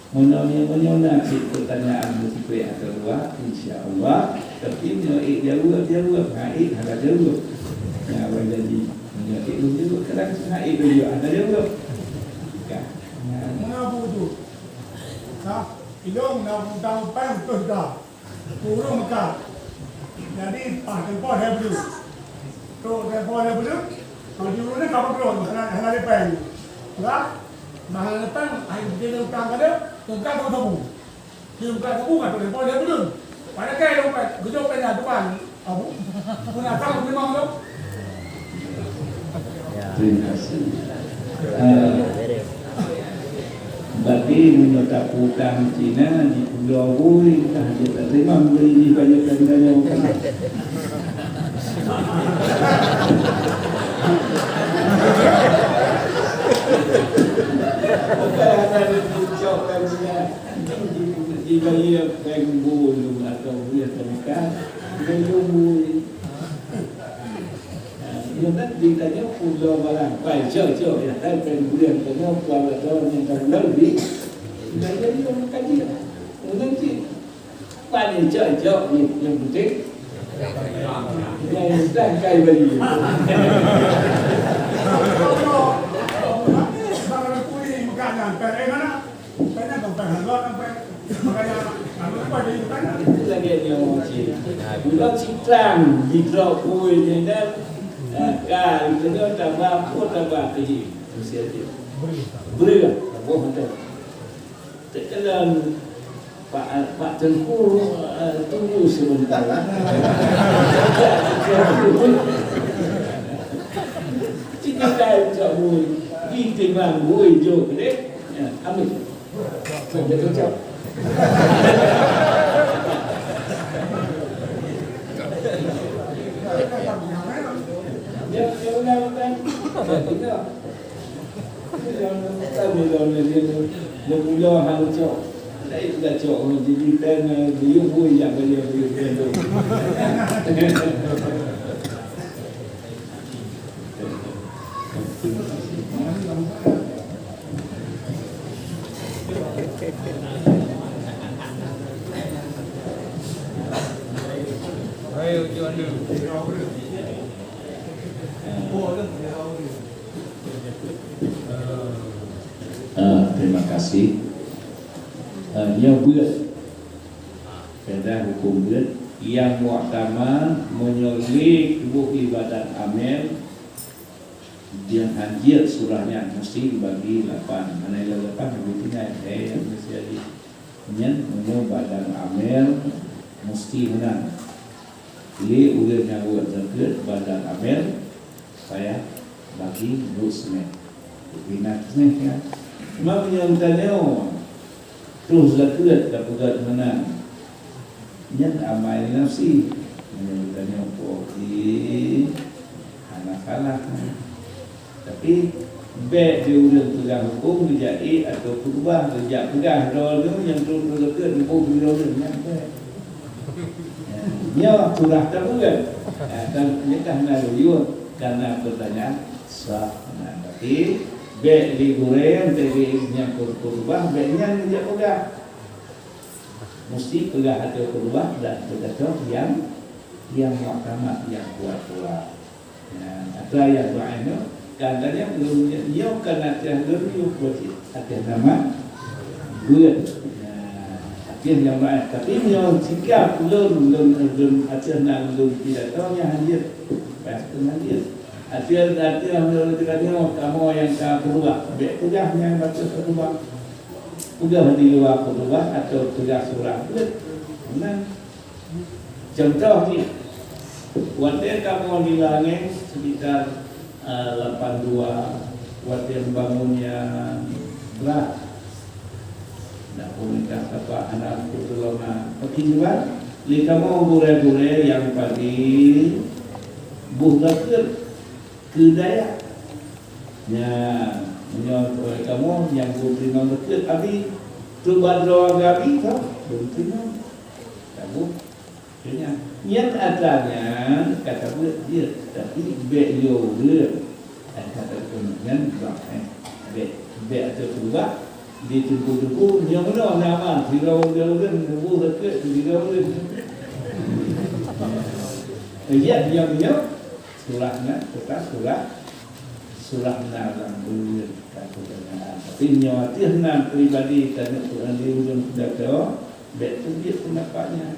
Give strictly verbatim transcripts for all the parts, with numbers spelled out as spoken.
Meunyoe, meunyoe na cit peutanyaan meusikrek atau dua, insya Allah. Tapi meunyoe ék jaweueb, jaweueb. Hana ék, hana jaweueb. Nyan awai janji. Meunyoe ék lôn jaweueb, kadang hana ék lôn jaweueb, hana jaweueb. Ka. Nyan. Meunan Abu tu. Nah, ilong na utang pen tu dah. Ureueng Mekah. Jadi, pas teumpo lhèe buleuen. Trok teumpo lhèe buleuen, kalau di ureueng ka peutrok, hana, hana lipeng. Lah, bah hana lipeng, ai, dia utang ka dia, tungkat dua sabu. Dia tungkat sabu ka trok teumpo lhèe buleuen. Pada kai dia umpat, geujok pena depan. Abu, pun asal memang tu. Terima kasih. Ah, berarti meunyoe taputang Cina di Pulo Bui, dah dia tak terima memberi di banyak tanya. Bukan hanya di Pulo Cina, di, di Bali yang bulu atau dia tengah, belum bui. Nyoe kan di tanyoe pulo barang. Pai cok-cok ya, hai pen buleuen tanyoe pulo dolar nyang ka buleuen di. Nyoe jadi ureueng kaji. Ureueng cit. Pai cok-cok ni yang penting. Yang penting kai bagi. Lagèe nyoe cit. Bulan Sitang jidrop bui nyan dan, eh, ka, itu nyoe tambah, pun tambah tinggi. Usia dia. Beureuh, tambah mantap. Teukelan Pak, Pak Teungku, eh, tunggu sebentar. Cit kai cok bui. Di timang bui jok deh. Ya, amin. Ah, terima kasih. Ah, nyoe beuet. Keudah hukôm beuet, nyang muktamad meunyoe lé tuboh ibadat amel, nyang hanjeuet surah nyan musti dibagi lapan. Mana yang lapan? Lebih tinggal. Eh, yang mesti ada. Nyan meunyoe badan amel musti meunan. Lé ureueng nyang buet zakeuet badan amel, payah bagi duek seuneh. Bina seuneh nyan. Cuma meunyoe geutanyoe troh zakeuet ka peugöt meunan, nyan amai nafsi. Meunyoe geutanyoe poh jih, hana salah. Tapi, bèk di ureueng peugah hukôm geujak ék atau keurubah, geujak peugah droeneuh nyang troh-troh zakeuet muphom droeneuh nyan bèk. Ya, nyoe surah tabuet. Ya, kan, nyoe kan na luyueng, karena pertanyaan sah. Nah, tapi, bèk di gurèe, bèk di nyang keurubah, bèk nyan geujak peugah. Musti peugah ateueh keurubah dan peugah nyang, nyang muktamad, nyang kuat-kuat. Ya, ata nyang dhaif nyoe, kan tanyong lôn nyoe kan ateueh lôn nyoe buet cit, ateueh nama buet. Ya, ateueh nyang dhaif. Tapi nyoe sikap lôn, lôn, lôn ateueh na lôn pidato nyan hanjeuet. Pas tu hanjeuet. Ateueh, ateueh lôn teuka nyoe kamoe nyang ka keurubah. Bèk peugah nyang bacut keurubah. Peugah di luwa keurubah atau peugah surah buet. Nah, contoh jih, watèe kamoe di Langèe sekitar, eh, lapan dua, watèe bangun nyang brat. Dak pemerintah sapat hana putulongan. Pakriban, lé kamoe gurèe-gurèe nyang padi boh zakeuet keu dayah. Nyan, meunyoe kamoe nyang geupeuteurimong zakeuet, abi, teuba droe geuabi, ka geupeuteurimong. Ka geuh. Nyan, nyan atra nyan ka tabeuet jeuet, tapi bèk yo ureueng. Ai ka tabeuet nyan bah, eh. Bèk, bèk ateueh keurubah. Di teungku-teungku, nyoe meunoe nyaman, sidroe ureueng-ureueng tuboh sakét, sidroe ureueng. Eh, ya, nyoe, nyoe, surah na, kita surah, surah na lam buleuen ka keubanyakan. Tapi nyoe ateueh na pribadi tanyoe ureueng-ureueng sudah tu, bèk teubiet pendapat nyan.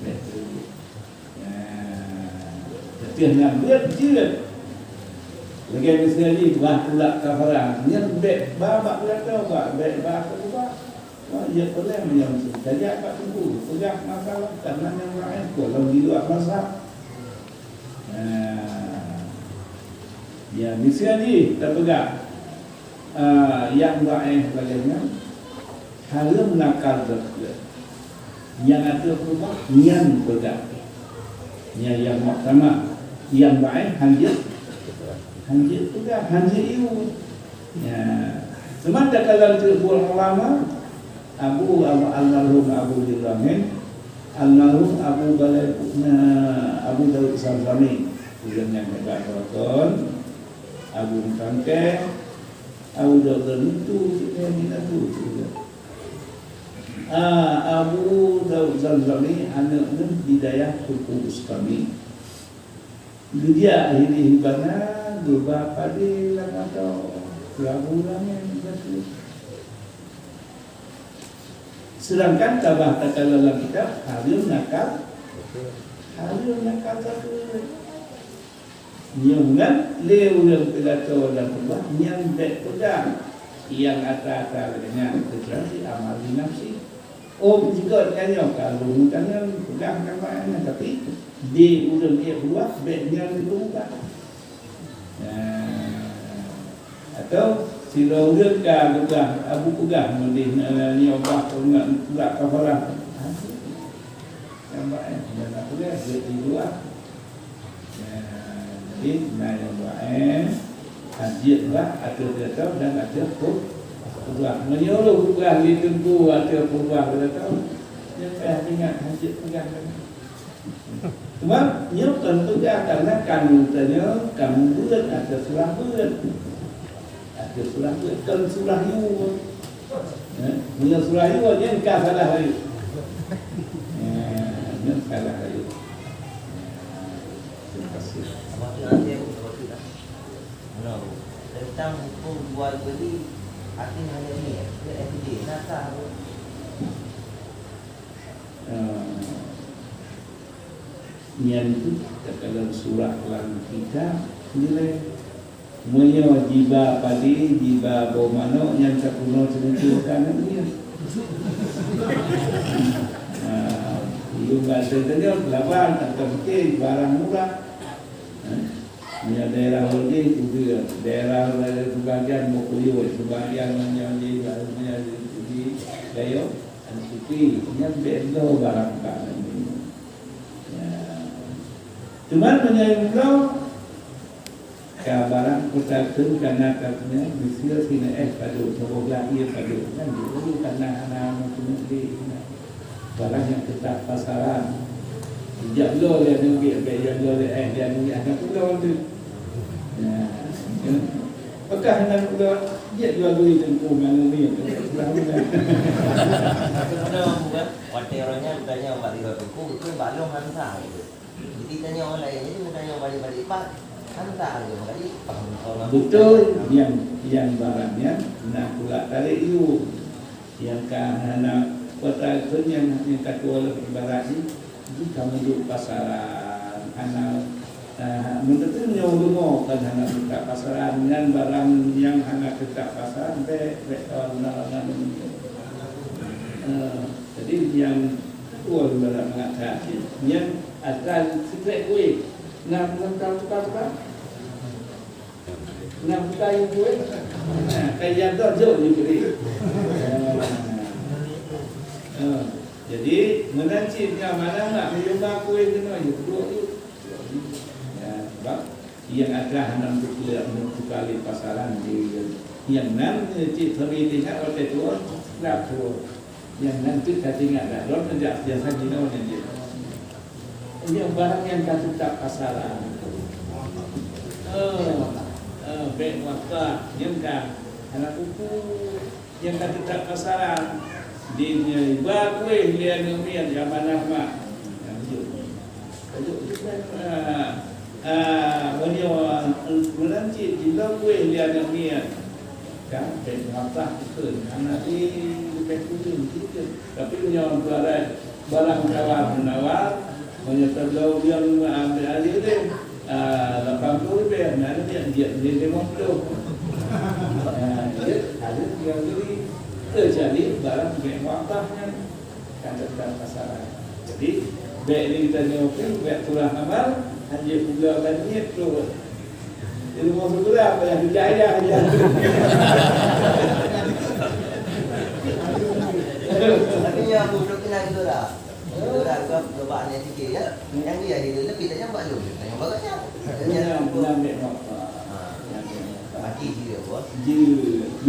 Bèk teubiet. Nah, tapi nyang beuet jeuet. Lagèe miseue jih bah tulak kafarah, nyan bèk ba bak gata, bak bèk ba keubah. Wah, ya boleh meunyoe miseue. Tajak bak teungku, peugah masalah, karena nyang laén tu lom di luwa mazhab. Nah, ya miseue jih tapeugah, ah, nyang dhaif lagèe nyan. Hareuem nakal zat jeuet. Nyang ateueh peugah nyan peugah. Nyan nyang muktamad, nyang dhaif hanjeuet, hanjeuet peugah, hanjeuet yue. Ya. Teuma takalon teuk buet ulama, Abu, Abu, almarhum Abu Jurangin, almarhum Abu Balai, na, Abu Daud Zamzami, ureueng nyang hebat rukon, Abu Mutangkeng, Abu Daud Zamintu, cit nyan di Natu, cit nyan. Ah, Abu Daud Zamzami aneuk neuh di dayah Teungku Bustami. Geujak hili hibana geuba padé lam atô keu Abu Ramé Batu. Sedangkan tabah takalon lam kitab, hareuem nakal, hareuem nakal sapeue. Nyoe nyan lé ureueng pilato dan peugah nyan bèk peugah nyang atra-atra lagèe nyan, keucuali amal binafsi. Oh, jikheun tanyoe ka lôn tanyoe peugah nyang laén nyan, tapi di ureueng ék peugah bèk nyan dipeugah. Nah, atau sidroe ureueng ka peugah, Abu peugah meudeh nyoe bah peugah tulak kafarah. Nyang laén nyan peugah bèk dipeugah. Ya, jadi, na nyang doa, eh, hanjeuet bah ateueh gata dan ateueh pu-, peugah. Meunyoe peugah lé teungku ateueh peugah gata, nyan payah ingat hanjeuet peugah gata. Cuma, nyoe kon peugah karena kan tanyoe, kan beuet ateueh surah beuet. Ateueh surah beuet, kon surah yue. Eh, meunyoe surah yue, nyan ka salah rayeuk. Eh, nyan salah rayeuk. Terima kasih. Tentang hukum jual beli artis hanya ni, ya? Dia F D, nakah. Eh, nyan tu, takalon surah lam kitab, nilai. Meunyoe jiba padé, jiba boh manok, nyan ka peunoh ceuneuti ka aneuk miet. Ah, yue bahasa tanyoe, laban, atau mungkin barang murah. Eh? Meunyoe daerah Holding, udah. Daerah, eh, sebagian Bukuyuh, sebagian meunyoe di, meunyoe di, di Gayo, N P P, nyan bèk bloe barang ka aneuk miet. Ya. Cuman meunyoe bloe, ka barang peue takheun ka na ka punya, miseue sineuk éh padub, saboh glah ie padub. Kan dulu ka na hana meuteumé lé. Barang nyang teutab pasaran. Jak bloe lé aneuk miet, bèk jak bloe lé éh, jak bloe lé aneuk pulo tu. Ya. Apakah aneuk pulo, jak jual beli teungku ngon aneuk miet? Tapi sebenarnya bukan, watèe orang nyan tanya bak lingkod teungku, betul bak lôn hansa gitu. Jadi tanya orang lain, jadi tanya balik-balik, Pak, hansa gitu, makajih, Pak, orang Betul, yang, yang barang nyan na kulak tarék yue. Nyang ka hana kuasa keu nyan, nyang ka tuwoe lom ibarat jih, jih ka meuduek pasaran, hana, ah, meuteumé nyoe rumoh kan hana teutab pasaran, nyan barang nyang hana teutab pasaran, bèk, bèk kawan guna-guna nyoe. Eh, jadi nyang tuwoe ibarat mangat that jih, nyan asai sikrek kueh, na meunan ka tukar-tukar. Nyang bukai kueh. Nah, kai jadon jok jibri. Ah. Ah. Jadi, meunan cit nyan mana nak meunyoe kueh keunoe, ya, dua tu. Ya, sebab nyang ada hana meutukar, meutukar lé pasaran di nyang nan cit sabe tingkat watèe tuwoe, rab tuwoe. Nyang nan cit ka tingkat dah, lom neujak biasa jinoe nyan jih. Nyoe barang nyang ka teutab pasaran. Eh, eh, bèk wakaf, nyan ka hana kuku. Nyang ka teutab pasaran, di, ba kueh lé aneuk miet nyang manah mak. Nyang jeuet. Ka jeuet, ah, ah, meunyoe, ah, meunan cit jilom kueh lé aneuk miet. Kan, bèk meurasah keu kheun, hana di leupah keu kheun, gitu. Tapi meunyoe barang, barang tawar-menawar, meunyoe tabloe ureueng ambek ayeue deh, ah, lapan ploh ribèe, nah, dia, dia, dia lima puluh. Ah, dia, ada tinggal diri. Kecuali barang bèk muakhah nyan, kan teutab pasaran. Jadi, bèk ni kita nyoe pun, bèk kurang amal, hanya pula kan niat tu. Di rumah sebelah, payah kerja ayah je. Tapi nyan aku duduk tenang tu dah. Orang gop gobak ni sikit ya. Yang dia dia lebih tak nyampak lu. Tak nyampak kat siapa? Dia Yang, nyampak. Yang ambil apa? Ha. Yang ambil apa? Mati dia apa? Dia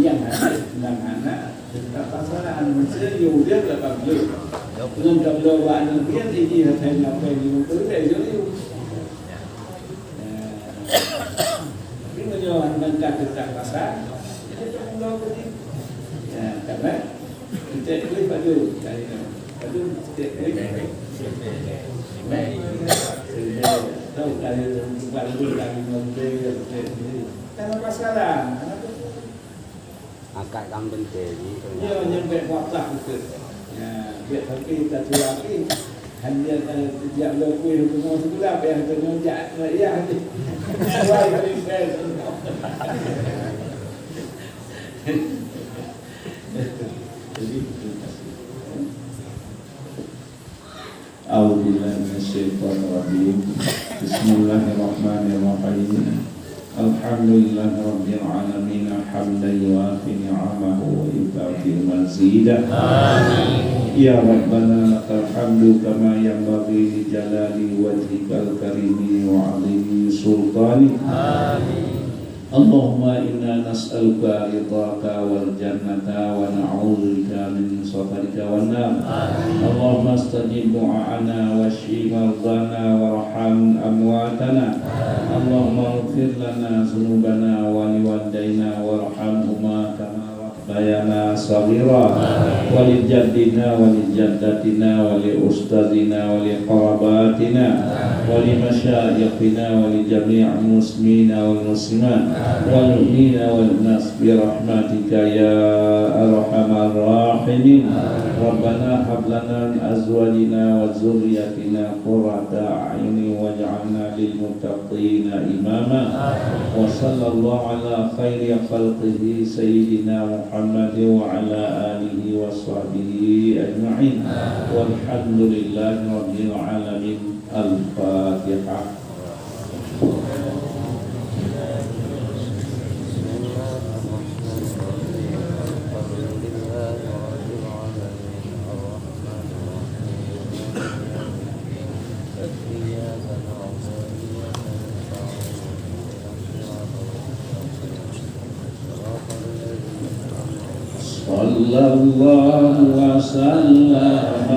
yang ada dan anak tetap pasaran. Maksudnya, you dia tak tahu. Dengan tak tahu anak dia, dia tak tahu apa yang dia betul, dia you. Tapi meunyoe hana ka teutab pasaran, kita tak perlu apa ni. Ya, karena Cek kueh padu, tadi tu. Padu, cek kueh. Baik. Tahu dari tempat tu, dari mobil, cek kueh. Tanpa pasaran, kenapa? Angkat kambing tadi. Ya, nyampe waktu itu. Ya, biar sampai kita tua lagi. Hanya, eh, sejak dua puluh lima sekolah, biar kita ngajak, ya, nanti. Wah, ini saya. Jadi, terima kasih. أعوذ بالله من الشيطان الرجيم. بسم الله الرحمن الرحيم. الحمد لله رب العالمين، حمدا يوافي نعمه ويكافئ مزيده. آمين. يا ربنا لك الحمد كما ينبغي لجلال وجهك الكريم وعظيم سلطانك. آمين. اللهم إنا نسألك رضاك والجنة ونعوذ بك من سخطك والنار. آمين. اللهم استجب دعاءنا واشف مرضانا وارحم أمواتنا. آمين. اللهم اغفر لنا ذنوبنا ولوالدينا وارحمهما كما ربيانا صغيرا. آمين. ولجدنا ولجدتنا ولأستاذنا ولقراباتنا ولمشايخنا ولجميع المسلمين والمسلمات والمؤمنين والمؤمنات برحمتك يا أرحم الراحمين. ربنا هب لنا من أزواجنا وذرياتنا قرة أعين واجعلنا للمتقين إماما. وصلى الله على خير خلقه سيدنا محمد وعلى آله وصحبه أجمعين. والحمد لله رب العالمين. الفاتحة. صلى الله وسلم